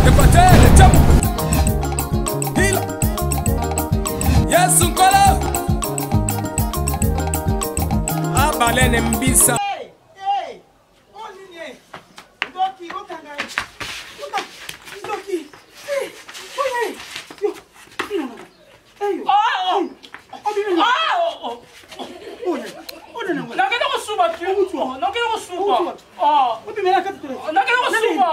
Equateur Tchamu Hila Yesu Nkolo Abalene Mbisa. Hey, hey, oh nini ndoki okanga ye ndoki oye yo Nakende kosuba tu. Nakende kosuba. Nakende kosuba.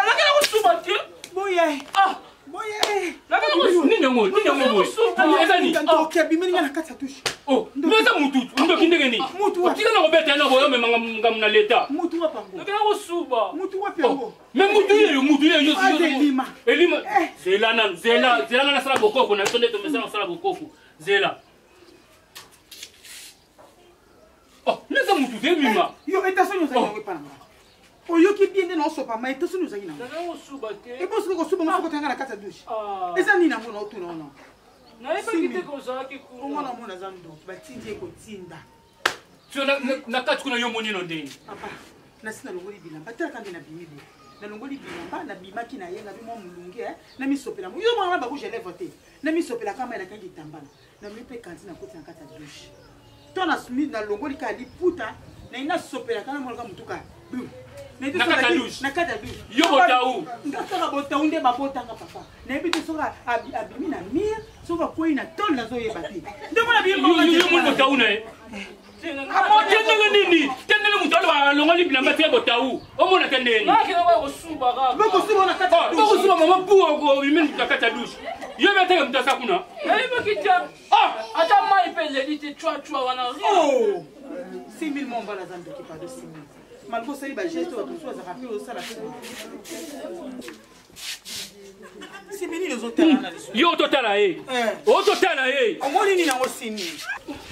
Nakende kosuba te. Boye. Boye. Nakende kosuba. Nini yango? Nini yango boye? Eza nini? Ndoki abimeli nga na kati ya douche. Oh, mais eza mutu ndoki ndenge nini? Mutu wapi? Tika na kobeta na boyo omema ngambo na leta. Mutu wapi yango? Nakende kosuba. Mutu wapi yango? Mais mutu yeyo, mutu yeyo, Ah, elima. Elima. Eh. Zela nanu, zela, zela nga nasala bokoko na biso nde tomesana kosala bokoko. Zela. Oh, neza mutu te ebima. Yo etasoni ozali yango epa na nga. Oyoki bien nde naosopa mai etasoni ozali nango. Nakende kosuba te. Ebosoki kosuba ngo soki otanga na kati ya douche. Ah. Eza nini yango naotuna wana? Nayebaki te kozalaki kuna. Omwana mona aza ndoki batindi ye kotinda. Sio na kati kuna yo moni no ndenge. Papa, nasi nalongoli bilamba talaka nde nabimi boye nalongoli bilamba nabimaki na ye ngabi mwa molunge eh, namisopela mo yo mwana ba rouge à lèvre te namisopelaka mai nakangi kitambala namemi mpe kanti nakoti na kati ya douche to nalongoli kaka liputa naye nasopelaka namonaka motuka bum Na kati ya douche. na kati ya douche Yo botau. nga kaka botau nde babotanga papa nayebi te soki abimi na mire soki akwei na tole nazoyeba te nde mona Yo yo moni botau na ye. Te Te ndenge nini? Te ndenge mutu aloba alongoli bilamba te botau. Omona te ndenge nini? Nakende kosuba kaka. bokosuba na kati ya Oh, douche bokosuba mama mpuwa obimi na kati ya douche. Yo mpe ateke mutu aza kuna. Nayebaki te. Ah! Ata mai mpe eleli te cwacwa wana. Oh 6000 mwa mbala aza ndoki pardon 6000 malgré osali bageste bato mosusu bazalaka mpe osala simi nini ozotala na lisu Yo totala ye. Eh. Ototala ye. omoni nini yango 6000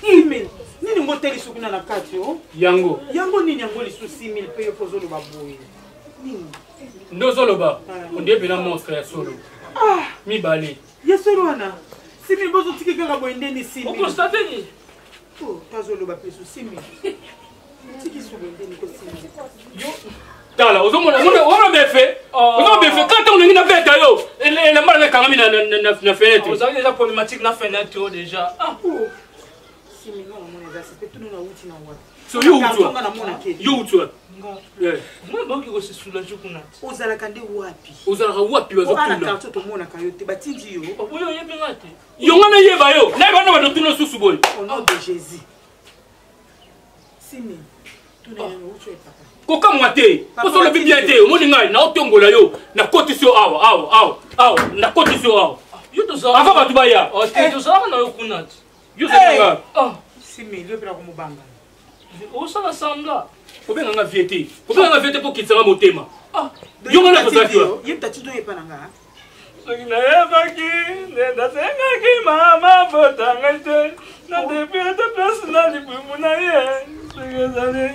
6000 nini ngo te lisu kuna na kati o Yango. yango nini yango lisu 6000 mpe yo mpo ozoloba boye nini Nde ozoloba. Onde mpena monstre ya solo. Mibale. ye solo wana 6000 bozotiki kaka boye ndeni 6000 Okonstate nini? Oh, tazoloba mpe su 6000 tiki su boye ndeni ko 6000 Yo tala ozomona omona omona befe. Oh. Ozomona befe kaka ntango nangi nabeta yo. Elamba nanga ekangami na na na na fenêtre. Ozalaki déjà problématique na fenêtre oyo déjà. Ah. Oh. 6000 nga namona eza site tuna nauti na wapi So yo uti nga namona wapi? ke Yo uti wapi? Nga. Eh. Nga baoki kosesula kuna te. ozalaka nde wapi Ozalaka wapi oa na bazotuna? quartier tomonaka yo te batindi yo Oyo oyebi nga te. Yo nga nayeba yo. Nayeba na bazotuna susu boye. au nom de jésus 6000 tuna yango uti wapi papa kokamwa te poso olobi bien te omoni ngai naotombola yo nakotisi yo awa awa awa awa nakotisi yo awa Yo tozalaka. avant bato baya Oh, te tozalaka na yo kuna te. yo ozalanga Ah. 6000 yo mpe nakomobanga Osala semblant. kobenganga vie te kobenganga vie te mpo okitisanga motema Ah. Yo nga nakozalaki wa? ye mutati oyepa na nga soki nayebaki nde nasengaki mama bota ngai te na depuis ata place na libumu na ye soki ezali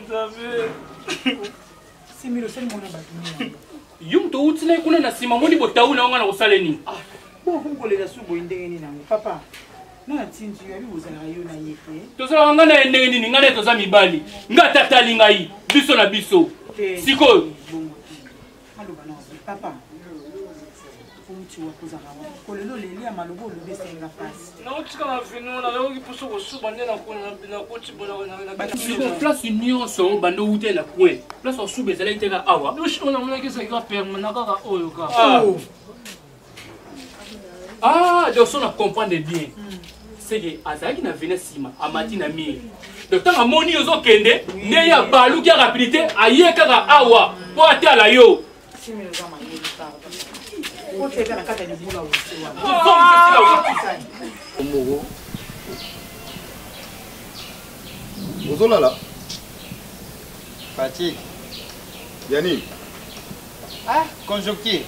nzambe 6000 osali mona bato nini yo moto outi na ye kuna na nsima omoni botau na yo ngai na kosala nini bongo komi kolela su boye ndenge nini yango papa nga natindi yo abi bozalaka yo na ye te tozalaka ngai na ye ndenge nini ngai na ye toza mibali ngai ata atali ngai biso na biso Te. sikoyo bongo te aloba na obi papa outi wapi ozalaka wapi kolela oleli ya maloba olobi esenga mpasi naotika na vino nayoki mposo kosuba nde nakoti sikoyo place nyonso bando outi na coin place osuba ezalaki te kaka awa douche oyo namonaki ezalaki kaka permanent kaka oyo kaka Ah. Ah, donc so na comprendre bien c'est que azalaki na vene nsima amati na mire donc ntango amoni yo ozokende nde ye abaluki ya rapidité aye kaka awa mpo atala yo 6000 oza mayele pardon oteka na kati ya libula wese wana moko ozolala Fatigue. ya nini Ah, conjoncture.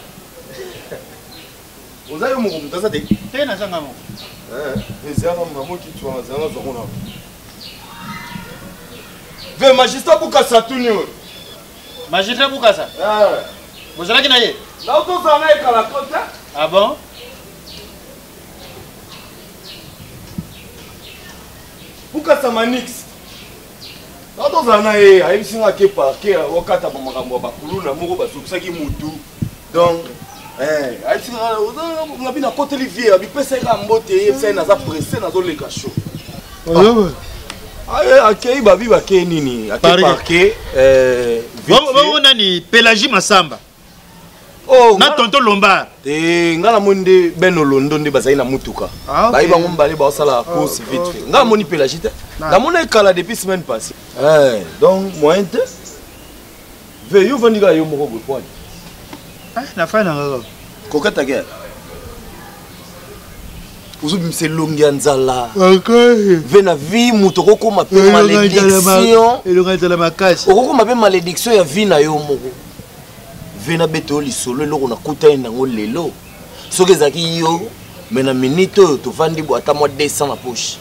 oza yo moko moto aza te Te nazanga moko. ezala mamoki wana zala nazwa kuna ve magistrat bukasa tuni oyo Magistrat Bukasa. Bozalaki na ye? naotozala na ekala kote Ah bon? Bukasa Manix. Tozala na ye, ayebisi nga ake parquet okata ba makambo ya bakuluna moko bazokisaki mutu. Donc eh, ayebisi nga nga bina koteli vie, abipesa ye kaka mbote, yebisa ye naza pressé, nazoleka chaud. Ah. Akei babi bakei nini? Ake parquet eh, bongo nani Pelagie Masamba. Oh, na tonton Lombard. Te nga namoni nde Ben Olondo nde bazali na mutuka. Ah, okay. Bayi bango mibale baosala oh, course vite oh, fait. Nga namoni Pelagie te. Namoni ekala depuis semaine passée. Eh, donc moyen te. Ve yo vandi kaka yo moko boye poani. Ah, na fai na nga. Kokata ke. Ozobimisa elongi ya nzala. Ve na vie moto okokoma mpe malédiction. Elongi ya nzala makasi. Okokoma mpe malédiction ya vie na yo moko. Ve nabeta yo lisolo eloko nakutani nango lelo soki ezalaki yo me na minute oyo tovandi bo ata mwa 200 na poche.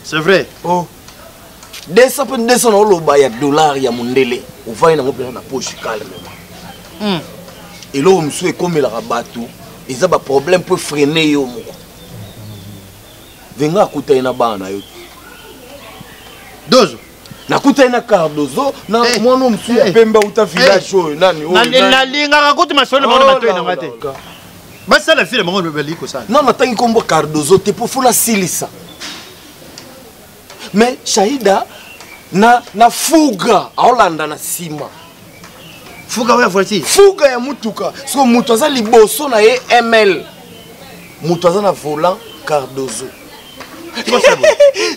C'est vrai. Oh. 200 mpe 200 na oloba ya dollar ya mondele ovandi nango mpenza na poche calmement. Eloko mosusu ekomelaka bato eza baproblème mpo efrene yo moko. Venga akutani na bana na yo. Dozo. Nakutani na Cardozo na eh, mwana mosusu ya eh, pembe auta village oyo nani oyo nalingaka kutu masolo bango na matoi na nga te basala file bango balingi kosala. Non, natangi nkombo Cardozo te mpo fo nasilisa. Mais Shahida na fuga aolanda na nsima. Fuga oyo ya voiture? Fuga ya mutuka. Siko moto aza liboso na ye ML. Moto aza na volant Cardozo.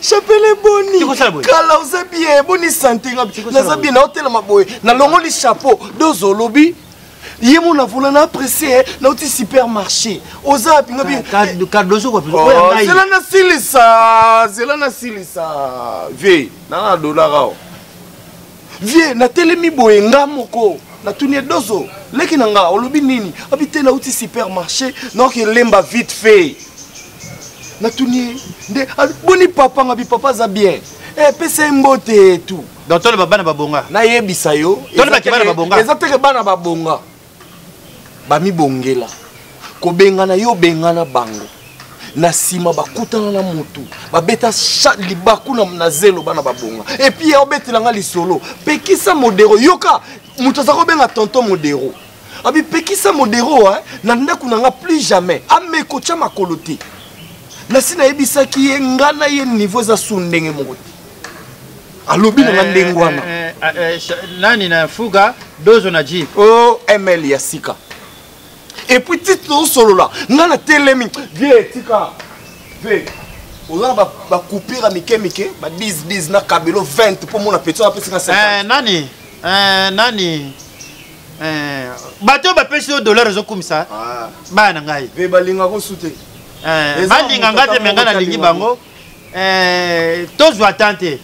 Chapelet boni kala oza bien boni sante nga naza bien naotelema boye nalongoli chapeau dozo olobi ye mo na volant na apprécié nauti supermarché oza wapi nga bien Cardozo zela nasilisa zela nasilisa vie nana na dollar awa vie natelemi boye nga moko natuni ye dozo leki na nga olobi nini abi te nauti supermarché naoki elemba vite fait natuni ye nde boni papa nga bi papa aza bien eh, pesa ye mbote tu. Donc toloba bana babonga. Nayebisa yo toloba ke bana babonga. Eza teke bana babonga bamibongela kobengana yo bengana bango na nsima bakutana na motu babeta libaku na zelo bana babonga epuis ya obetela nga lisolo pekisa modero yoka moto aza kobenga tonton modero abi pekisa modero hein, na ndako na nga plus jamais ameko tya makolo te nasi nayebisaki ye nga na ye niveau eza su ndenge moko te alobi na nga ndenge wana nani na fuga dozo na jeep o ml ya sika et puis ti tozosolola nga na telemi vie tika vie oza na bacoupure ya mike mike ba 10 10 na kabelo 20 mpo mona petit wana apesi nga 50. Nani nani bato oyo bapesi yo dollar ezokumisa bana na ngai. Ve balingaka osu te. Balinga nga te me ngai nalingi bango. Tozwa tan te.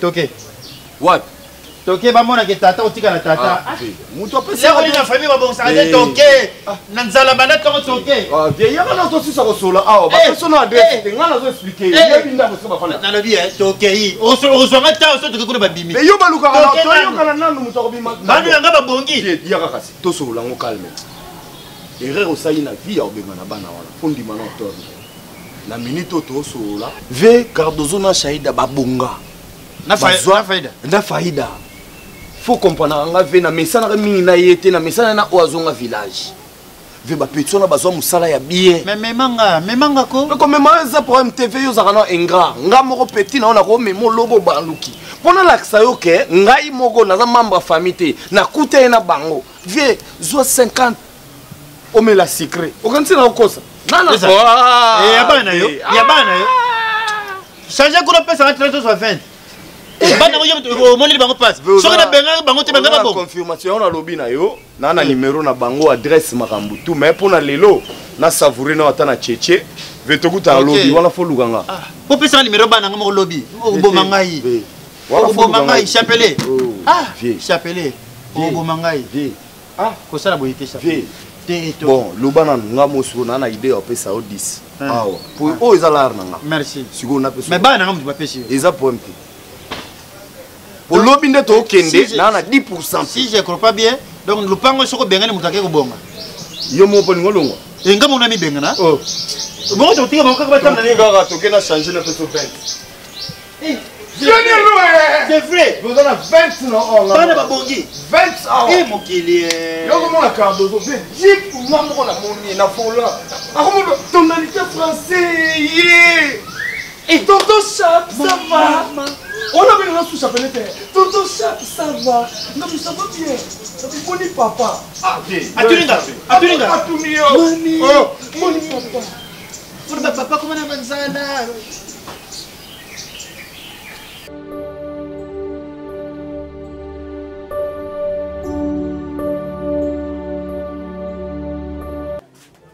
Toke. Wapi? Toke bamonake tata otikala tata. Moto apesi na famille babongisaka te toke. Na nzala banda ntongo toke. Vie yaka na tosisa kosola awa bapesi na adresse te ngai nazo expliquer yebi ndako soki bafanda. Nalobi tokei ozwanga ntango so toke kuna babimi. Mais yo balukaka toyokana nanu moto akobima. Banu yanga babongi. Yaka kasi tosolola yango calme. Erreur osali na vie ya kobenga na bana wana mpo ndima na auteur na minute oyo tosolola. Ve Cardozo na Shahida babonga. Na faida. Na faida. Faut comprendre nga ve na mesanaka mingi na ye te na mesana na oyo azonga village. Ve bapeti wana bazwa mosala ya bien. Mais memanga, memanga ko. Mais komema eza problème te ve yo ozalaka na ingrat. Nga moko petit na yo nakomema olobo baluki. Mpo nalakisa yo ke ngai moko naza membre ya famille te. Nakuta ye na bango. Vie zwa 50 omela sucré. Okanisi na okosa. Nana. Ya bana yo, ya bana yo. Changer kuna pesa nga 30 soit 20. Bana ngo omoneli bango passe. Soki na bengaki bango te bengaka bongo. Confirmation on alobi na yo na na numéro na bango adresse makambo tout mais pona lelo na savourer na ata na cheche ve tokuta lobi wana fo luka nga. Po pesa numéro bana nga moko lobi. Oboma ngai. Oboma ngai chapelet. Ah chapelet. Oboma ngai. Ah kosala boye te chapelet. Bon loba nanu nga mosuku na na idée ya opesa yo 10 awa po oyo eza lar na nga. Merci. Sikoyo napesa. Mais bana nga moto bapesi yo. Eza problème te. Po lobi nde tokende na na 10%. Si je crois pas bien, donc lupango soko bengani moto ake kobonga. Yo moko mpo ningo longwa. Enga mona mi bengana. Oh. Bongo totika bango kaka batanga na kaka toke na changer na peso 20. Eh. C'est vrai. Oza na 20 na or. Bana babongi. 20 awa. Eh mokili. Eh. Yo komona Cardozo pe jeep nga moko na moni na volant. Akomona tonalité français ye. Et tonton Chap, ça va? On a mis le sous chapelet. Tonton Chap, ça va? Non, mais ça va bien. Ça fait boni papa. Ah, bien. Atuninga. Atuninga. Atuni yo. Mani. Oh, moni papa. Pour papa comment na manzala.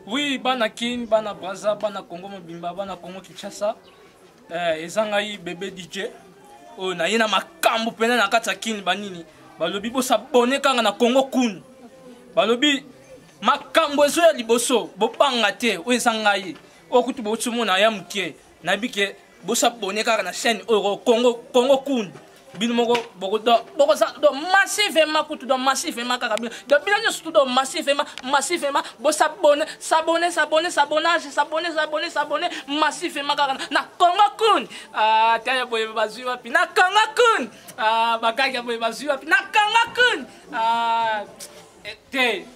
Oui, bana Kin, bana Brazza, bana Congo mobimba, bana Congo Kinshasa. Eh, eza ngai bébé DJ. Oyo naye na makambo pena na kati ya Kin banini. Balobi bosabone kaka na Congo Kun. Balobi makambo ezo ya liboso bobanga te oyo eza ngai. Oyo kutu bouti mona ya moke. Nayebi ke bosabone kaka na chaîne oyo Congo Congo Kun. Bino moko bokoza do massivement kutu do massivement kaka bino do bino nyonso tu do massivement massivement bosabone sabone sabone sabonage sabone sabone sabone massivement kaka na Congo Kun. Ah, taya boye bazwi wapi na Congo Kun. Ah, bakaki ya boye bazwi wapi na Congo Kun. Ah, te.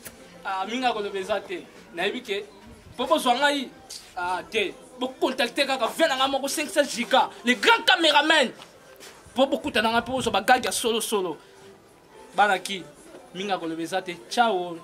Ah, minga koloba eza te. Nayebi ke po bozwa ngai. Ah, te. Bocontacte kaka vie na ngai moko 500 giga le grand cameraman. Po bokutana ngai mpo bozwa bagage ya solo solo. Bana ki minga koloba eza te. Ciao.